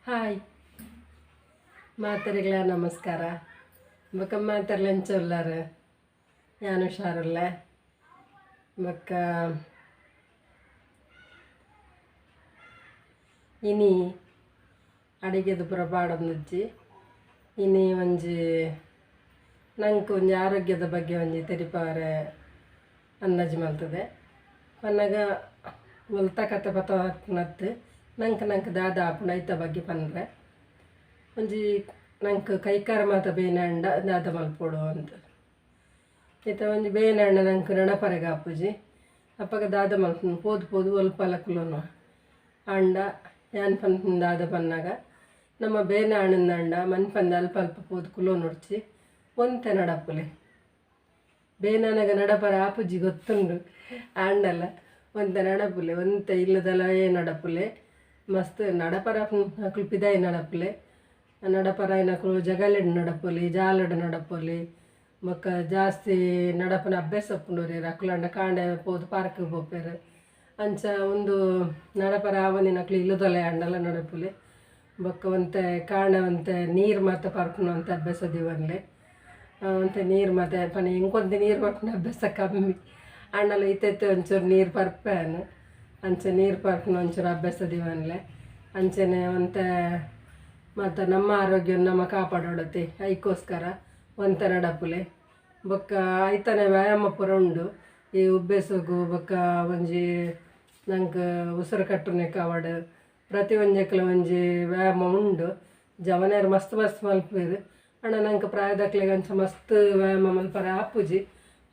Hi ಮಾತೆರೆಗ್ಲ ನಮಸ್ಕಾರ. ಬೊಕ ಮಾತೆರ್ಲ ಎಂಚ ಉಲ್ಲರ್? ಯಾನ್ ಹುಷಾರುಲ್ಲೆ. ಬೊಕ ಇನಿ ಅಡಿಗೆದ ಪೂರ ಪಾಡೊಂದುಜ್ಜಿ. ಇನಿ ಒಂಜಿ ನಂಕ್ ಒಂಜಿ ಆರೋಗ್ಯದ ಬಗ್ಗೆ ಒಂಜಿ ತೆರಿಪಾವರೆ ಅಂದಾಜು ಮಲ್ತುದೆ. ಪನ್ನಗ ಒಲ್ತ ಕತೆ ಪತ ನತ್ತು ನಂಕ್ ನಂಕ್ ದಾದ ಆಪುಂಡು ಐತ ಬಗ್ಗೆ ಪನ್ರೆ. ಒಂಜಿ ನಂಕ್ ಕೈಕಾರ ಮಾತ ಬೇನೆ ಆಂಡ ದಾದ ಮಲ್ಪೊಡು ಅಂದ್. ಇತ್ತೆ ಒಂಜಿ ಬೇನೆ ಆಂಡ ನಂಕ್ ನಡಪರೆಗ್ ಆಪುಜಿ. ಅಪಗ ದಾದ ಮಲ್ಪುನು ಪೋದು ಪೋದು ಒಲ್ಪಲ ಕುಲೋನು. ಆಂಡ ಯಾನ್ ಪನ್ಪುನ ದಾದ ಪನ್ನಗ ನಮ್ಮ ಬೇನೆ ಆಂಡ ಮನ್ಪಂದೆ ಅಲ್ಪ ಅಲ್ಪ ಪೋದು ಕುಲೋನೊಡ್ಚಿ ಒಂತೆ ನಡಪುಲೆ. ಬೇನಾನಗ ನಡಪರೆ ಆಪುಜಿ ಗೊತ್ತುಂಡು, ಆಂಡಲ ಒಂತೆ ನಡಪುಲೆ, ಒಂತೆ ಇಲ್ಲದಲಯೇ ನಡಪುಲೆ. ಮಸ್ತ್ ನಡಪರ ಅಕುಲು ಪಿದಾಯಿ ನಡಪುಲೆ. ನಡಪರಾಯಿನಕುಲು ಜಗಲಿಡ್ ನಡಪೊಲಿ, ಜಾಲಡ್ ನಡಪೊಲಿ. ಬೊಕ್ಕ ಜಾಸ್ತಿ ನಡಪುನ ಅಭ್ಯಾಸ ಉಪ್ಪುಂಡು ಅಕುಲಾಂಡ ಕಾಂಡೆ ಪೋದು ಪಾರ್ಕ್ ಪೋಪೆರ್. ಅಂಚ ಉಂದು ನಡಪರ ಆವಂದಿನಕುಲು ಇಲ್ಲದಲೇ ಆಂಡಲ ನಡಪುಲೆ. ಬೊಕ್ಕ ಒಂತೆ ಕಾಂಡೆ ಒಂತೆ ನೀರು ಮಾತ ಪರ್ಪುನ ಒಂತೆ ಅಭ್ಯಾಸ ದೀವೊನ್ಲೆ. ಒಂತೆ ನೀರು ಮಾತ ಪಂಡ ಎಂಕೊಂತೆ ನೀರು ಪರ್ಪುನ ಅಭ್ಯಾಸ ಕಮ್ಮಿ, ಆಂಡಲ ಇತ್ತೆ ಒಂಚೂರು ನೀರು ಪರ್ಪೇನು. ಅಂಚ ನೀರು ಪರ್ಪುನ ಒಂಚೂರು ಅಭ್ಯಾಸ ದೀವೊನ್ಲೆ. ಅಂಚನೆ ಒಂತೆ ಮತ್ತು ನಮ್ಮ ಆರೋಗ್ಯ ನಮ್ಮ ಕಾಪಾಡೊಡತಿ ಐಕೋಸ್ಕರ ಒಂತೆ ನಡಪುಲೆ. ಬೊಕ್ಕ ಐತನೆ ವ್ಯಾಯಾಮ ಪೂರ ಉಂಡು. ಈ ಉಬ್ಬೆಸಗು ಬೊಕ್ಕ ಒಂಜಿ ನಂಕ್ ಉಸಿರು ಕಟ್ಟುನೆಕ್ ಆವಡ್ ಪ್ರತಿ ಒಂಜೆಕ್ಲ ಒಂಜಿ ವ್ಯಾಯಾಮ ಉಂಡು. ಜವನೆರ್ ಮಸ್ತ್ ಮಸ್ತ್ ಮಲ್ಪುವೆರ್, ಆಂಡ ನಂಕ್ ಪ್ರಾಯದಕ್ಲೆಗ್ ಅಂಚ ಮಸ್ತ್ ವ್ಯಾಯಾಮ ಮಲ್ಪರೆ ಆಪುಜಿ.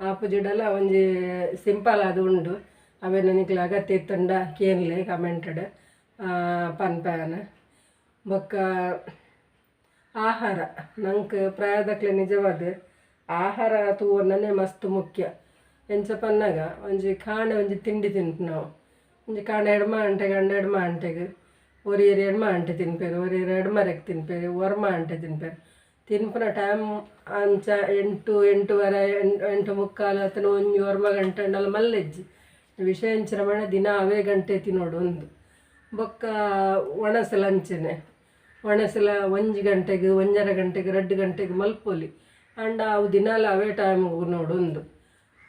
ಆಪುಜಿಡಲ ಒಂಜಿ ಸಿಂಪಲ್ ಆದ್ ಉಂಡು. ಅವೆನ್ ನಿಕ್ಲೆ ಅಗತ್ಯ ಇತ್ತುಂಡ ಕೇನ್ಲೆ ಕಮೆಂಟೆಡ್ ಪನ್ಪೆ. ಬೊಕ್ಕ ಆಹಾರ ನಂಕ್ ಪ್ರಾಯದಕ್ಲೆ ನಿಜವಾದ್ ಆಹಾರ ತೂವೊನ್ನನೆ ಮಸ್ತ್ ಮುಖ್ಯ. ಎಂಚ ಪನ್ನಗ ಒಂಜಿ ಕಾಂಡೆ ಒಂಜಿ ತಿಂಡಿ ತಿನ್ಪುನವು, ಒಂಜಿ ಕಾಂಡೆ ಎಡ್ಮ ಗಂಟೆಗೆ ಅಂಡ ಎಡ್ಮ ಗಂಟೆಗ್ ಒರಿಯೆರ್ ಎಡ್ಮ ಗಂಟೆ ತಿನ್ಪೆರ್, ಒರಿಯೆರ್ ಎಡ್ಮರೆಗ್ ತಿನ್ಪೆರ್, ಒರ್ಂಬ ಗಂಟೆ ತಿನ್ಪೆರ್. ತಿನ್ಪುನ ಟೈಮ್ ಅಂಚ ಎಂಟು ಎಂಟುವರೆ ಎಂಟು ಮುಕ್ಕಾಲು ಅತ್ತಂಡ ಒಂಜಿ ಒರ್ಂಬ ಗಂಟೆ ಅಂಡಲ ಮಲ್ಲೆಜ್ಜಿ. ವಿಷಯ ಎಂಚಿನ ಪಂಡ ದಿನ ಅವೇ ಗಂಟೆ ತಿನ್ನೋಡು ಒಂದು. ಬೊಕ್ಕ ಒಣಸಲ ಅಂಚನೆ ಒಣಸಲ ಒಂಜಿ ಗಂಟೆಗ್ ಒಂಜರೆ ಗಂಟೆಗ್ ರಡ್ಡ್ ಗಂಟೆಗ್ ಮಲ್ಪೊಲಿ, ಆಂಡ ಅವು ದಿನಾಲ ಅವೇ ಟೈಮ್ಗ್ ಉನೊಡು ಉಂದು.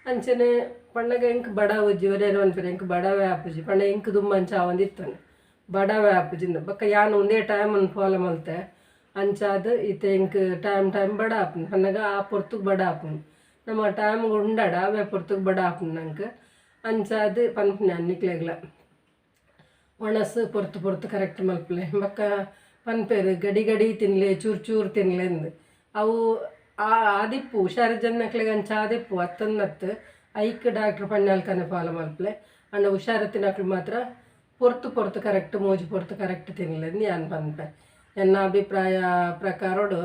ಅಂಚನೆ ಪನ್ನಗ ಎಂಕ್ ಬಡವುಜ್ಜಿ, ಒರಿಯೆರ್ ಪನ್ಪೆರ್ ಎಂಕ್ ಬಡವೇ ಆಪುಜಿ ಪಂಡ ಎಂಕ್ ದುಂಬು ಅಂಚ ಆವೊಂದಿತ್ತುಂಡು, ಬಡವೇ ಆಪುಜಿ. ಬೊಕ್ಕ ಯಾನ್ ಉಂದೇ ಟೈಮನ್ನು ಫಾಲೋ ಮಲ್ತೆ, ಅಂಚಾದ್ ಇತ್ತೆ ಎಂಕ್ ಟೈಮ್ ಟೈಮ್ ಬಡ ಆಪುಂಡು. ಪನ್ನಗ ಆ ಪೊರ್ತುಗು ಬಡ ಆಪುಂಡು, ನಮ್ಮ ಟೈಮ್ಗ್ ಉಂಡಡ ಅವೇ ಪೊರ್ತುಗು ಬಡ ಆಪುಂಡು ನಂಕ್. ಅಂಚಾದ್ ಪನ್ಪುನ ನಿಕ್ಲೆಗ್ಲ ಒಣಸು ಪೊರ್ತು ಪೊರ್ತು ಕರೆಕ್ಟ್ ಮಲ್ಪುಲೆ. ಬೊಕ್ಕ ಪನ್ಪೆರ್ ಗಡಿ ಗಡಿ ತಿನ್ಲೆ ಚೂರು ಚೂರು ತಿನ್ಲೆ ಅಂದ್. ಅವು ಆದಿಪ್ಪು ಹುಷಾರು ಜನಕ್ಲೆಗ್ ಅಂಚ ಆದಿಪ್ಪು ಅತ್ತಂದತ್ತು ಐಕ್ ಡಾಕ್ಟ್ರ್ ಪಂಡಿನಲ್ಕನೆ ಫಾಲೋ ಮಲ್ಪುಲೆ. ಆಂಡ ಹುಷಾರಿತ್ತಿನಕ್ಲು ಮಾತ್ರ ಪೊರ್ತು ಪೊರ್ತು ಕರೆಕ್ಟ್ ಮೂಜಿ ಪೊರ್ತು ಕರೆಕ್ಟ್ ತಿನ್ಲೆ ಅಂದ್ ಯಾನ್ ಪನ್ಪೆ. ಎನ್ನ ಅಭಿಪ್ರಾಯ ಪ್ರಕಾರೊಡು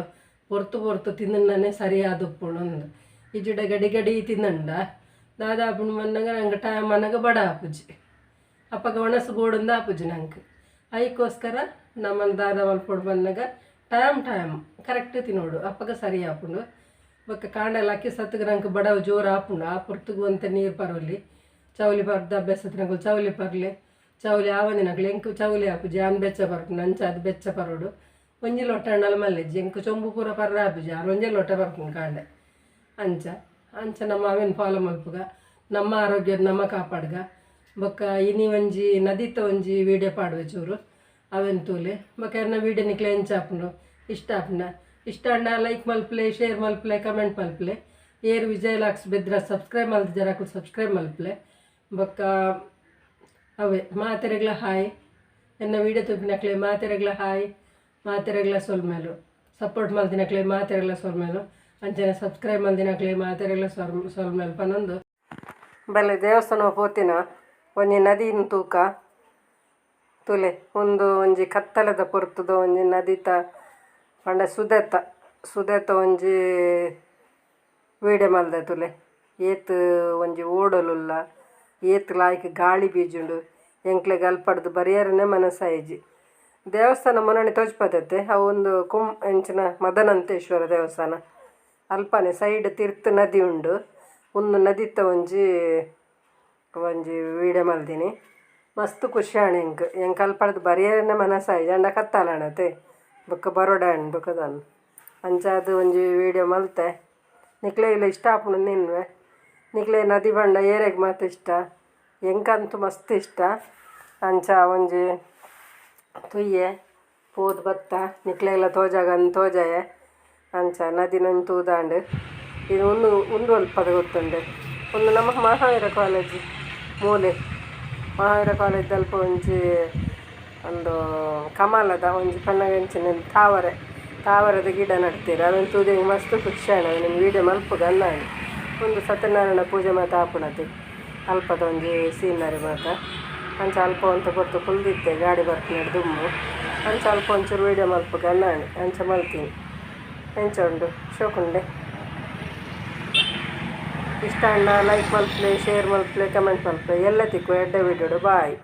ಪೊರ್ತು ಪೊರ್ತು ತಿಂದನೇ ಸರಿಯಾದುಪ್ಪುಂಡು ಅಂದ್. ಇಜ್ಜಿಡ ಗಡಿ ಗಡಿ ತಿನ್ನಂಡ ದಾದ ಆಪುಂಡು ಪನ್ನಗ ನಂಗೆ ಟೈಮ್ ಅನಗ ಬಡ ಆಪುಜಿ, ಅಪಗ ಒಣಸು ಬೋಡುಂದು ಆಪುಜಿ ನಂಗೆ. ಐಕೋಸ್ಕರ ನಮ್ಮನ್ನು ದಾದ ಮಲ್ಪೊಡು ಪನ್ನಗ time time correct ತಿನ್ನೋಡು, ಅಪಗ ಸರಿ ಆಪುಂಡು. ಬೊಕ್ಕ ಕಾಂಡೆ ಲಕ್ಕಿ ಸತ್ತುಗ ನಂಗೆ ಬಡವು ಜೋರು ಆಪುಂಡು, ಆ ಪೊರ್ತುಗು ಒಂತೆ ನೀರು ಪರೊಲಿ. ಚೌಲಿ ಪರ್ದ ಅಭ್ಯಾಸ ತಿನಕುಲು ಚೌಲಿ ಪರ್ಲೆ, ಚೌಲಿ ಆವಂದಿನಕ್ಲು ಎಂಕ್ ಚೌಲಿ ಆಪುಜಿ, ಯಾನ್ ಬೆಚ್ಚ ಪರ್ಪುಂಡು ಅಂಚ ಅದು ಬೆಚ್ಚ ಪರೋಡು. ಒಂಜಿ ಲೋಟ ಆಂಡಲ ಮಲ್ಲೆಜ್ಜಿ, ಎಂಕ್ ಚೊಂಬು ಪೂರ ಪರ್ರ ಆಪುಜಿ, ಆರು ಒಂಜೇ ಲೋಟ ಪರ್ಪುಂಡು ಕಾಂಡೆ. ಅಂಚ ಅಂಚ ನಮ್ಮ ಅವೆನ್ ಫಾಲೋ ಮಲ್ಪುಗ, ನಮ್ಮ ಆರೋಗ್ಯ ನಮ್ಮ ಕಾಪಾಡ್ಗ. ಬೊಕ್ಕ ಇನಿ ಒಂಜಿ ನದಿತ ಒಂಜಿ ವೀಡಿಯೋ ಪಾಡುವೆ ಚೂರು ಅವೆನ್ ತೂಲೆ. ಬೊಕ್ಕ ಎನ್ನ ವೀಡಿಯೋ ನಿಕ್ಲೆ ಎಂಚ ಆಪುಂಡು ಇಷ್ಟ ಆಪುಂಡ, ಇಷ್ಟ ಆಂಡ ಲೈಕ್ ಮಲ್ಪುಲೆ, ಶೇರ್ ಮಲ್ಪುಲೆ, ಕಮೆಂಟ್ ಮಲ್ಪುಲೆ. ಏರ್ ವಿಜಯ್ ಲಾಕ್ಸ್ ಬೆದ್ರ ಸಬ್ಸ್ಕ್ರೈಬ್ ಮಲ್ತಿಜಾರ ಅಕುಲು ಸಬ್ಸ್ಕ್ರೈಬ್ ಮಲ್ಪುಲೆ. ಬೊಕ್ಕ ಅವೇ ಮಾತೆರೆಗ್ಲ ಹಾಯ್, ಎನ್ನ ವೀಡಿಯೋ ತೂಪಿನಕ್ಲೆ ಮಾತೆರೆಗ್ಲ ಹಾಯ್, ಮಾತೆರೆಗ್ಲ ಸೊಲ್ಮೆಲು, ಸಪೋರ್ಟ್ ಮಲ್ತಿನಕ್ಲೆ ಮಾತೆರೆಗ್ಲ ಸೊಲ್ಮೆಲು, ಅಂಚನೆ ಸಬ್ಸ್ಕ್ರೈಬ್ ಮಲ್ದಿನಕ್ಲೆ ಮಾತೆರೆಗ್ಲ ಸೊಲ್ಮೆಲು ಪನೊಂದು. ಬಲೆ ದೇವಸ್ಥಾನ ಪೋತಿನ ಒಂಜಿ ನದಿನ್ ತೂಕ ತೂಲೆ, ಉಂದು ಒಂಜಿ ಕತ್ತಲೆದ ಪೊರ್ತುದ ಒಂಜಿ ನದಿತ ಪಂಡ ಸುದೆತ ಸುದೆತ ಒಂಜಿ ವೀಡಿಯೋ ಮಲ್ದೆ ತೂಲೆ. ಏತ್ ಒಂಜಿ ಓಡಲುಲ್ಲ, ಏತ್ ಲಾಯ್ಕ್ ಗಾಳಿ ಬೀಜುಂಡು, ಎಂಕ್ಲೆಗ್ ಅಲ್ಪಡ್ದು ಬರಿಯರನೆ ಮನಸ್ಸಾಯಿಜಿ. ದೇವಸ್ಥಾನ ಮೊನಣಿ ತೋಜ್ಪದತ್ತೆ, ಅವು ಒಂದು ಎಂಚಿನ ಮದನಂತೇಶ್ವರ ದೇವಸ್ಥಾನ. ಅಲ್ಪನೆ ಸೈಡ್ ತಿರ್ತ್ ನದಿ ಉಂಡು, ಉಂದು ನದಿತ ಒಂಜಿ ಒಂಜಿ ವೀಡಿಯೋ ಮಲ್ದಿನಿ. ಮಸ್ತ್ ಖುಷಿ ಆಂಡ್ ಎಂಕ್ ಎಂಕ್ ಅಲ್ಪಡ್ದ್ ಬರಿಯೆರೆನೆ ಮನಸಾಯಿಜಿ ಆಂಡ ಕತ್ತಲಾಂಡತೆ ಬೊಕ ಬರೊಡಾಂಡ್ ಬೊಕ ದಾನ್ನ ಅಂಚಾದ್ ಒಂಜಿ ವೀಡಿಯೊ ಮಲ್ತೆ ನಿಕ್ಲೆಗ್ಲ ಇಷ್ಟ ಆಪುಂಡು ಎನ್ನುವೆ ನಿಕ್ಲೆಗ್ ನದಿ ಪಂಡ ಏರೆಗ್ ಮಾತ ಇಷ್ಟ ಎಂಕಂತೂ ಮಸ್ತ್ ಇಷ್ಟ ಅಂಚ ಒಂಜಿ ತೂಯೆ ಪೋದು ಬತ್ತ ನಿಕ್ಲೆಗ್ಲ ತೋಜಾಗಂದ್ ತೋಜಾಯೆ ಅಂಚ ನದಿನ್ ತೂದಾಂಡ್ ಇದು ಉಂದು ಉಂದು ಒಲ್ಪದ ಗೊತ್ತುಂಡೆ ಉಂದು ನಮ್ಮ ಮಹಾವೀರ ಕಾಲೇಜ್ ಮೂಲೆ ಮಹಾವೀರ ಕಾಲೇಜ್ ದಲ್ಪ ಒಂಜಿ ಉಂದು ಕಮಲದ ಒಂಜಿ ಪನ್ನಗ ಎಂಚಿನ ತಾವರೆ ತಾವರೆದ ಗಿಡ ನಡ್ತೆರ್ ಅವೆನ್ ತೂದು ಎಂಕ್ ಮಸ್ತ್ ಖುಷಿ ಆಂಡ್ ಅವೆನ್ ವೀಡಿಯೊ ಮಲ್ಪುಗ ಅಂದಾಂಡ್. ಉಂದು ಸತ್ಯನಾರಾಯಣ ಪೂಜೆ ಮಾತ ಆಪುನತೆ ಅಲ್ಪದ ಒಂಜಿ ಸೀನರಿ ಮಾತ. ಅಂಚ ಅಲ್ಪ ಒಂತೆ ಪೊರ್ತು ಕುಲ್ದಿತ್ತೆ ಗಾಡಿ ಬರ್ಪಿನೆಡ್ ದುಂಬು. ಅಂಚ ಅಲ್ಪ ಒಂಚೂರು ವೀಡಿಯೊ ಮಲ್ಪುಗ ಅಂದಾಂಡ್ ಅಂಚ ಮಲ್ತಿನಿ. ಎಂಚ ಉಂಡು ಶೋಕುಂಡೆ. ಇಷ್ಟ ಆಂಡ ಲೈಕ್ ಮಲ್ಪುಲೆ, ಶೇರ್ ಮಲ್ಪುಲೆ, ಕಮೆಂಟ್ ಮಲ್ಪುಲೆ. ಎಲ್ಲೆ ತಿಕ್ಕುವ ಎಡ್ಡೆ ವೀಡಿಯೋಡು ಬಾಯ್.